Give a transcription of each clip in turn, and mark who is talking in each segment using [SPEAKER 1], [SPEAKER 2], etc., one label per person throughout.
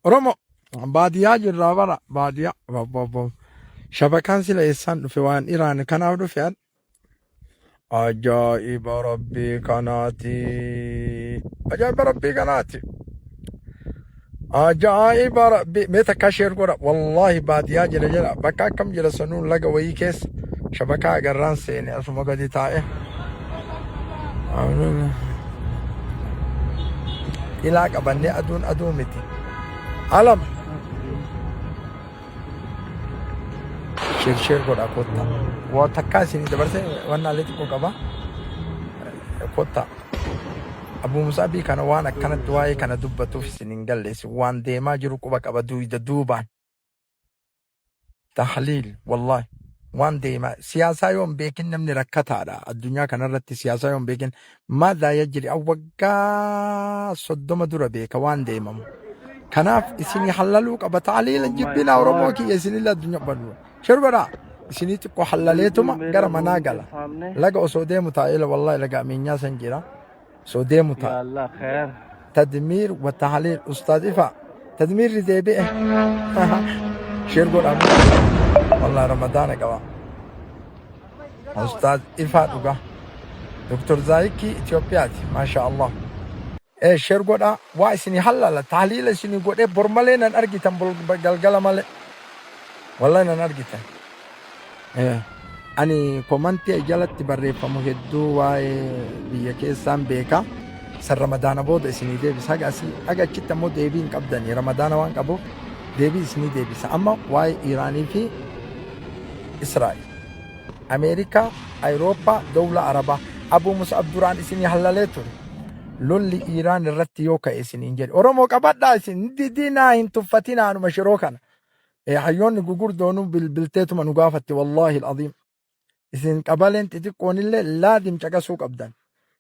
[SPEAKER 1] Oromo baadiyyaa jirraa bara baadiyyaa. Shabakaan sila eessaan dhufe waan Iraan kanaaf dhufe an. Ajaa'iba rabbii kanaati. Ajaa'iba rabbii kanaati. Ajaa'iba rabbii. Mee takkaa sheer godha. Wallaahi baadiyyaa jira jira. Bakka akkam jira sanuu laga wayii keessa shabakaa agarraan seene asuma gadi taa'e. Ilaa qabannee aduun aduu miti. Alam. Sheer sheer godha kottaa. Waa takkaa isinii dabarsee wannaalee xiqqoo qaba. Kottaa. Abuu Musaabii kana waan akkanatti waa'ee kana dubbatuuf isin hin galle isin waan deemaa jiru quba qaba duuyda duubaan. Tahliil wallahi waan deemaa siyaasaa yoo hin beekin namni rakkataadha addunyaa kanarratti siyaasaa yoo hin beekin maadaa yajri an waggaa 30 dura beeka waan deemamu. Kanaaf isinii hallaluu qaba tahliila jibbinaa Oromoo kiyya isinillee addunyaa baduu. Shirgodhaa isinii xiqqoo hallaleetuma gara manaa gala. Laga osoo deemu taa'ee wallahi laga ameenyaa san jira. Osoo deemu
[SPEAKER 2] Ya
[SPEAKER 1] taa'e.
[SPEAKER 2] Allah khair.
[SPEAKER 1] Tadmiir wa tahliil ustaaz ifa tadmiirri deebi'e. Shir godhaa wallahi ramadaana qaba. Ustaaz ifaa dhugaa. Dr. Zaayikii Itoophiyaati maasha Allah. Ee share godhaa waa isinii hallala tahliila isinii godhee bor malee nan argitan bol galgala malee wallahi nan argitan. Ee ani komantii jalatti barreeffamu hedduu waa'ee biyya keessaan beeka san ramadaana booda isinii deebisa haga asii haga achitti ammoo deebii hin qabdanii ramadaana waan qabuuf deebii isinii deebisa amma waa'ee Iiraanii fi Israa'el. Ameerikaa, Ayirooppaa, Dowla Arabaa. Abuu Mus'ab duraan isinii hallalee ture. Lolli Iiraan irratti yoo ka'e isiniin jedhe. Oromoo qabadhaa isin didinaa hin tuffatinaa anuma shiroo kana. Hayyoonni gugurdoonuu bilbilteetuma nu gaafatti wallaahi al'aziim. Isin qabaleen xixiqqoonillee laadim caqasuu qabdan.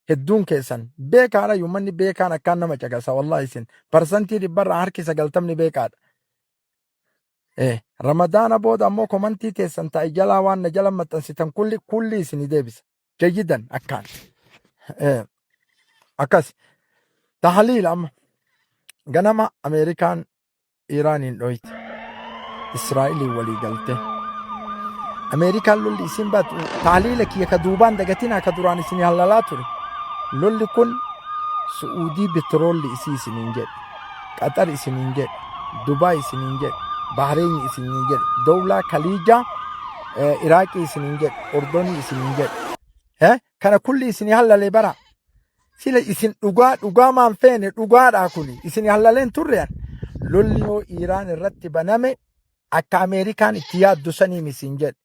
[SPEAKER 1] Hedduun keessan beekaadha uummanni beekaan akkaan nama caqasa wallaahi isin parsantii dhibbarraa harki sagaltamni beekaadha. Ramadaana booda ammoo komantii teessan ta'i jalaa waan na jala maxxansitan kulli kulli isinii deebisa. Jayyidan akkaan. Akkas. Tahliil amma ganama Ameerikaan Iiraaniin dhoyte. Israa'eliin walii galte. Ameerikaan lolli isin baatu tahliila kiyya ka duubaan dagatinaa ka duraan isinii hallalaa ture. Lolli kun Su'uudii bitroolli isii isiniin jedhe. Qaxar isiniin jedhe, Dubaay isiniin jedhe, Bahreenyi isiniin jedhe, Dowlaa Kaliijaa Iraaqii isiniin jedhe, Ordonii isiniin jedhe. Kana kulli isinii hallalee bara. Sila isin dhugaa dhugaa maan feene dhugaadhaa kuni isinii hallaleen turre an. Lolli yoo Iiraan irratti baname akka Ameerikaan itti yaaddu saniin isin jedhe.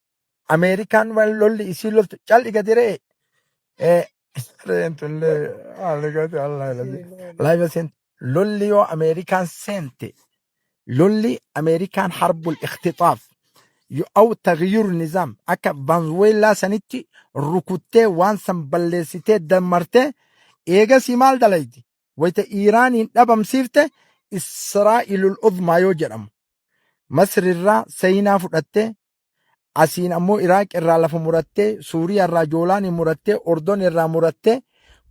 [SPEAKER 1] Ameerikaan waan lolli isii loltu cal'i gadi re'e. Re'een tunillee haalli gadi Allah laayiva seente. Lolli yoo Ameerikaan seente lolli Ameerikaan harbul ikhtixaaf aw tagyiru nizaam akka Vanzuweellaa sanitti rukuttee waan san balleessitee dammartee eegasii maal dalaydi? Wayita Iiraaniin dhabamsiifte Israa'ilul Uzmaa yoo jedhamu Masrirraa Sayinaa fudhattee asiin ammoo Iraaq irraa lafa murattee, Suuriyaa irraa Joolaanii murattee, Ordon irraa murattee,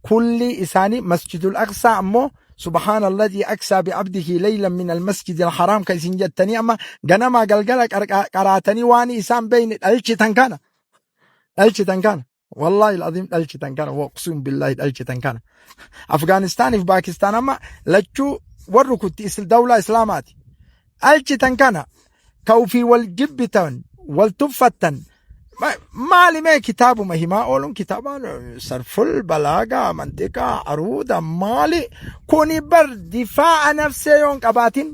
[SPEAKER 1] kullii isaanii Masjidul Aqsaa ammoo subhaanalladhii aqsaa bi'abdihi laylan min almasjidil haraam kan isin jettanii amma ganamaa galgala qaraatanii waan isaan beeyne dhalchitan kana dhalchitan kana Wallaahi al'aziim dhalchitan kana waqsuun billaahi dhalchitan kana. Afgaanistaaniif Paakistaan amma lachuu warri kutti dawlaa Islaamaati. Dhalchitan kana ka ofii wal jibbitan wal tuffattan maali mee kitaabuma himaa ooluun kitaabaan sarful balaagaa manxiqaa aruuda maali kuni bar difaa'a nafsee yoon qabaatin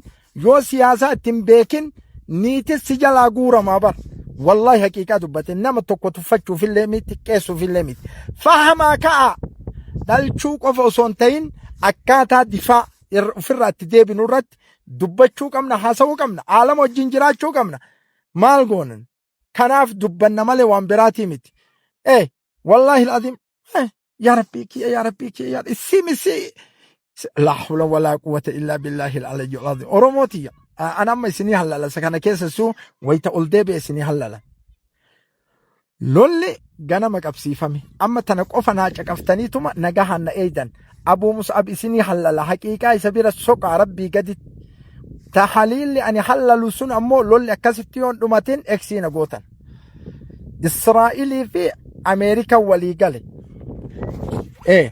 [SPEAKER 1] Yoo siyaasaa itti hin beekin niitis si jalaa guuramaa bar. Wallahi haqiiqaa dubbate nama tokko tuffachuufillee miti xiqqeessuufillee miti. Fahamaa ka'a dhalchuu qofa osoo hin ta'in akkaataa difaa ofirraa itti deebinu irratti dubbachuu qabna haasa'uu qabna aalama wajjin jiraachuu qabna. Maal goonan? Kanaaf dubbanna malee waan biraatii miti. Eh wallaahi al'aziim eh yaa rabbii kiyya yaa rabbii kiyya yaa isii misii laa hawla walaa quwwata illaa billaahi al-aliyyil aziim. Oromoo tiyya an amma isinii hallala isa kana keessa suu wayita ol deebi'e isinii hallala. Lolli ganama qabsiifame. Amma tana qofa naa caqaftaniituma nagahaan na eeydan. Abuu Mus'ab isinii hallala haqiiqaa isa bira soqaa rabbii gaditti. Tahaliilli ani hallalu sun ammoo lolli akkasitti yoon dhumatin eksii na gootan. Israa'ilii fi Ameerikaan walii gale. Ee,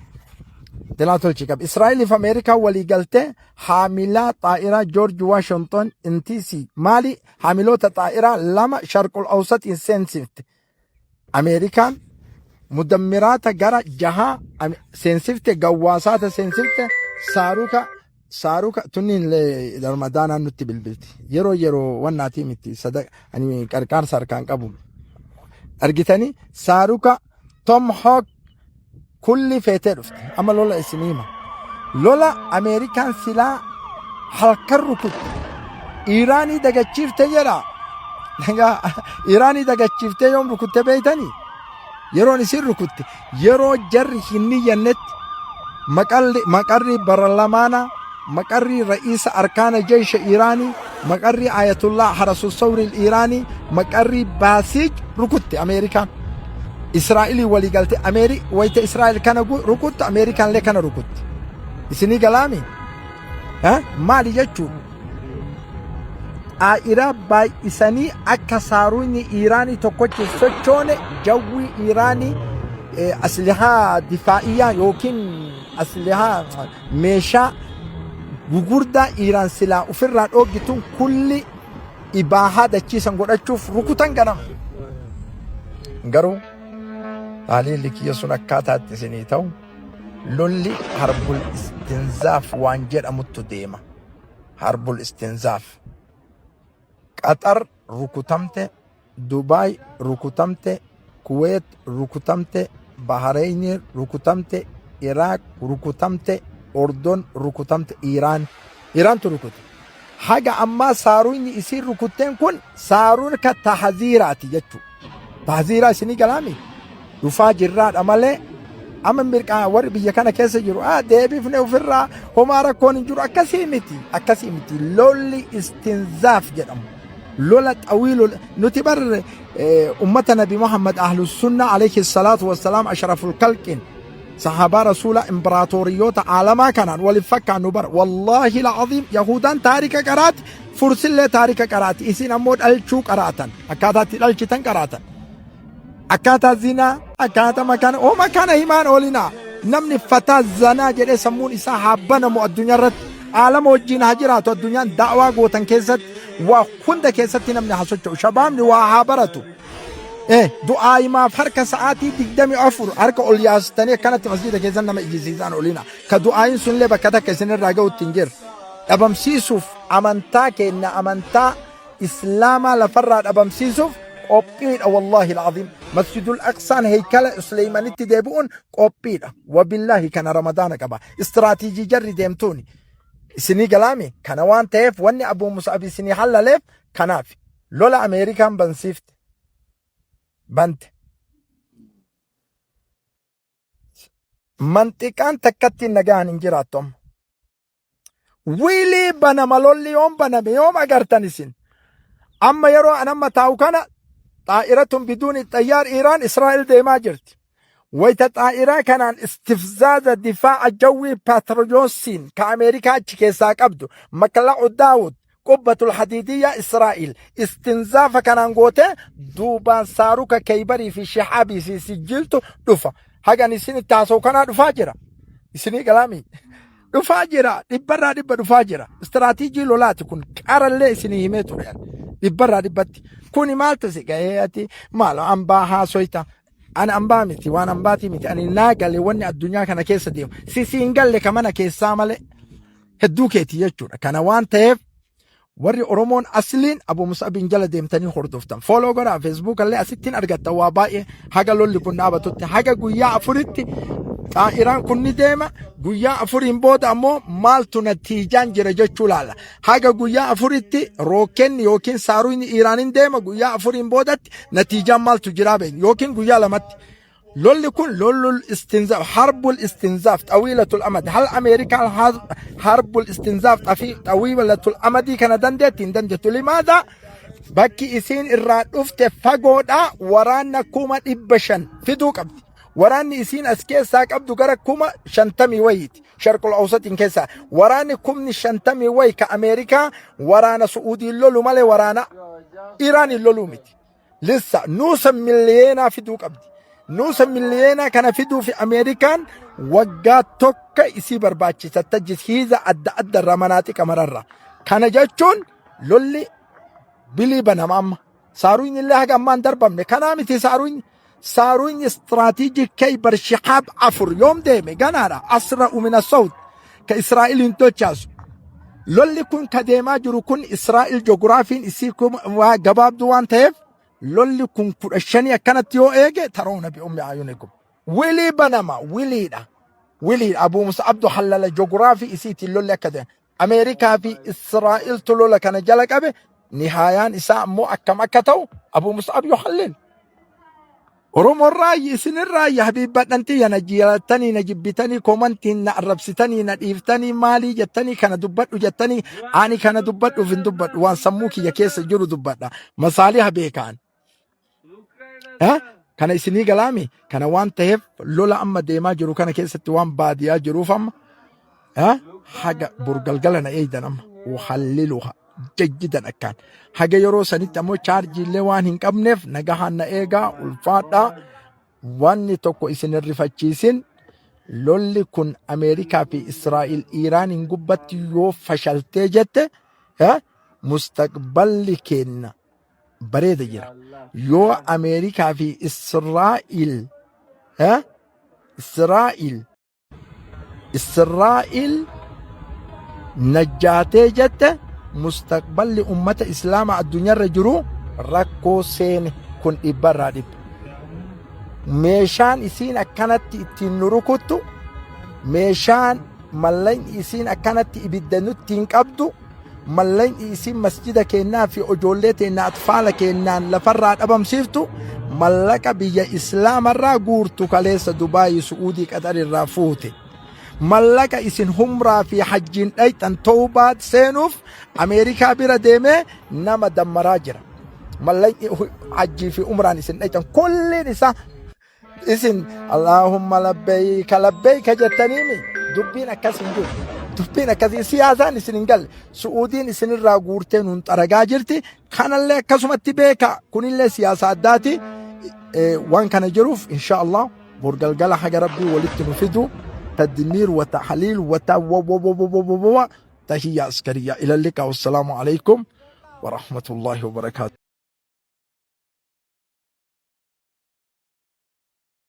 [SPEAKER 1] dilaa tolchii qaba. Israa'ilii fi Ameerikaan walii galtee haamilaa xaa'iraa Joorji Waashington intiisii maali haamiloota xaa'iraa lama sharqul awsaxiin seensifte. Ameerikaan mudammiraata gara jahaa seensifte gawwaasaata seensifte saaruka saaruka tunniin ramadaanaan nutti bilbilti. Yeroo yeroo wannaatii miti sadaqa ani qarqaarsa harkaan qabu. Argitanii saaruka Tom Hawk kulli feetee dhufte. Amma lola isinii hima. Lola Ameerikaan silaa halkan rukutte. Iiraanii dagachiifte jedha. Egaa Iiraanii dagachiiftee yoom rukutte beeytanii? Yeroon isin rukutte yeroo jarri hin niyyannetti maqalli maqarri barlamaana maqarri ra'iisa arkaana jeesha Iiraanii maqarri ayatullah harasu sawriil Iiraanii maqarri baasiij rukutte Ameerikaan. Israa'elii walii galte Ameeri wayita Israa'el kana rukuttu Ameerikaan illee kana rukutti. Isinii galaami? Maali jechuun? Xaa'iraa baay'isanii akka saaruunni Iiraanii tokkochi hin sochoone jawwii Iiraanii aslihaa difaa'iyyaa yookiin aslihaa meeshaa gugurdaa Iiraan silaa ofirraa dhooggituun kulli ibaahaa dachiisan godhachuuf rukutan ganama. Garuu haalli kiyya sun akkaataa itti isinii ta'u lolli harbul istinzaaf waan jedhamuttu deema. Harbul istinzaaf. Qaxar rukutamte, Dubaay rukutamte, Kuweet rukutamte, Bahareyni rukutamte, Iraaq rukutamte, Ordon rukutamte, Iiraan. Iiraantu rukute. Haga ammaa saaruunni isiin rukutteen kun saaruunka tahziiraati jechuudha. Tahziiraa isinii galaami? Dhufaa jirraadha malee amma mirqaa warri biyya kana keessa jiru deebifne ofirraa homaa rakkoon hin jiru akkasii miti akkasii miti lolli istinzaaf jedhamu lola xawiilul nuti bar ummata nabi Muhammad ahlus sunna alayhi salaatu wassalaam ashraful kalqin sahaabaa rasuula imbaraatoriyoota aalamaa kanaan waliif fakkaannu bara wallaahi la'aziim yahudaan taarika qaraati fursillee taarika qaraati isin ammoo dhalchuu qaraatan akkaataa itti dhalchitan qaraatan akkaataa zinaa akkaataa makana oo makana himaan oolinaa namni fataa zanaa jedhee sammuun isaa haa banamu addunyaa irratti aalama wajjin haa jiraatu addunyaan da'waa gootan keessatti waa hunda keessatti namni haa socho'u shabaabni waa haa baratu. Du'aayimaaf harka sa'aatii 24 harka ol yaastanii akkanatti masjiida keessan nama iyyisiisaan olina. Ka du'aayin sunillee bakka takka isinirraa ga'utti hin jirre. Dhabamsiisuuf amantaa keenna amantaa Islaamaa lafarraa dhabamsiisuuf qophiidha wallaahi al'aziim. Masjidul Aqsaan heykala Suleymanitti deebi'uun qophiidha. Wabillaahi kana Ramadaana qaba. Istiraatiijii jarri deemtuuni. Isinii galaami kana waan ta'eef wanni Abuu Mus'ab isinii hallaleef kanaaf. Lola Ameerikaan bansiifte. Bante. Manxiqaan takkattiin nagaan hin jiraattu amma. Wiilii banama lolli yoom baname yoom agartan isin. Amma yeroo an amma taa'u kana xaa'iratun biduun xayyaar Iiraan Israa'el deemaa jirti. Wayita xaa'iraa kanaan istifzaaza difaa'a jawwii paatriyoosiin ka Ameerikaa achi keessaa qabdu makla'u Daawud qubbatul hadiidiyyaa Israa'el istinzaafa kanaan gootee duubaan saaruka keeybarii fi shihaabii fi sijjiiltu dhufa. Hagan isin itti haasa'u kanaa dhufaa jira. Isinii galaamii. Dhufaa jira. Dhibbarraa dhibba dhufaa jira. Istiraatiijii lolaati kun qarallee isinii himee ture. Dhibbarraa dhibbatti. Kuni maaltu si ga'ee ati maal ambaa haasoyta. Ani ambaa miti waan ambaatii miti ani naa gale wanni addunyaa kana keessa deemu si siin galle ka mana keessaa malee hedduu keeti jechuudha. Kana waan ta'eef warri Oromoon asliin Abu Mus'abiin jala deemtanii hordoftan. Fooloo godhaa Facebook illee asittiin argattan waa baay'ee haga lolli kun dhaabatutti haga guyyaa afuritti xaa'iraan kun ni deema guyyaa afuriin booda ammoo maaltu natiijaan jira jechuu laala. Haga guyyaa afuritti rookenni yookiin saaruun Iiraaniin deema guyyaa afuriin boodatti natiijaan maaltu jiraa beekna yookiin guyyaa lamatti. Lolli kun lollul istinzaaf harbul istinzaaf xawiilatul amad hal Ameerikaan harbul istinzaaf xawiilatul amadii kana dandeetti hin dandeettu limaadha Bakki isiin irraa dhufte fagoodha waraanna 500,000 fiduu qabdi. Waraanni isiin as keessaa qabdu gara 50,000 wayiiti. Sharqul Awsatiin keessaa waraanni 50,000 wayi ka Ameerikaa waraana Su'uudiin lolu malee waraana Iraaniin loluu miti. Lissa nuusa milliyeenaa fiduu qabdi. Nuusa milliyeenaa kana fiduuf Ameerikaan waggaa tokko isii barbaachisa. Tajjisiiza adda adda irraa manaaxiqa mararra. Kana jechuun lolli bilii banama amma. Saaruun illee haga ammaa hin darbamne. Kanaa miti saaruun. Saaruun istiraatiijii Keybar Shihaab 4 yoom deeme ganaadha. Asra umina Saud ka Israa'el hin tochaasu. Lolli kun ka deemaa jiru kun Israa'el jogiraafiin isii waa gabaabduu waan ta'eef lolli kun 15 akkanatti yoo eege taroona bi ummi ayunikum. Wilii banama wiliidha. Wiliidha Abuu Musa Abdu hallala jogiraafii isiitiin lolli akka deema. Ameerikaa fi Israa'eltu lola kana jala qabe nihaayaan isaa ammoo akkam akka ta'u Abuu Mus'ab yuhallil. Oromoon raayyi isin raayyi habiibbadhan tiyya na jilattanii na jibbitanii komantiin na arrabsitanii na dhiiftanii maalii jettanii kana dubbadhu jettanii ani kana dubbadhuuf hin dubbadhu waan sammuu kiyya keessa jiru dubbadha masaaliha beekaan. Eh? Kana isinii galaami kana waan ta'eef lola amma deemaa jiru kana keessatti waan baadiyaa jiruuf amma eh? Haga burgalgala na eeydan amma uhalliluha jajjidan akkaan haga yeroo sanitti ammoo chaarjiillee waan hin qabneef nagahaan na eegaa ulfaadhaa wanni tokko isin hin rifachiisin lolli kun Ameerikaa fi Israa'el Iiraaniin gubbatti yoo fashaltee jette eh? Mustaqballi keenna bareeda jira. Yoo Ameerikaa fi Israa'el eh? Israa'el Israa'el najjaatee jette mustaqballi ummata Islaama addunyaarra jiru rakkoo seene kun dhibbarraa dhibba. Meeshaan isiin akkanatti ittiin nu rukuttu meeshaan mallaqni isiin akkanatti ibidda nutti hin qabdu mallaqni isiin masjida keennaa fi ojoollee teenna atfaala keennaan lafarraa dhabamsiiftu mallaqa biyya islaamarraa guurtu kaleessa Dubaayii Su'uudii Qaxar irraa fuute. Mallaqa isin humraa fi hajjiin dhayxan tawbaa seenuuf Ameerikaa bira deemee nama dammaraa jira. Mallaqni hajjii fi umraan isin dhayxan kulliin isaa Isin Allaahumma labbeeyka labbeeyka jettaniimi dubbiin akkas hin jiru. Dubbiin akkasii siyaasaan isin hin galle. Su'uudiin isinirraa guurtee nuun xaragaa jirti. Kanallee akkasumatti beeka. Kunillee siyaasa addaati. Waan kana jiruuf insha Allah bor galgala haga rabbii walitti nu fidu. Tadmiir wa tahliil wa ta wa wa wa wa wa wa tahiyya askariya. Ila liqa wassalaamu alaikum wa rahmatullahi wa barakaatu.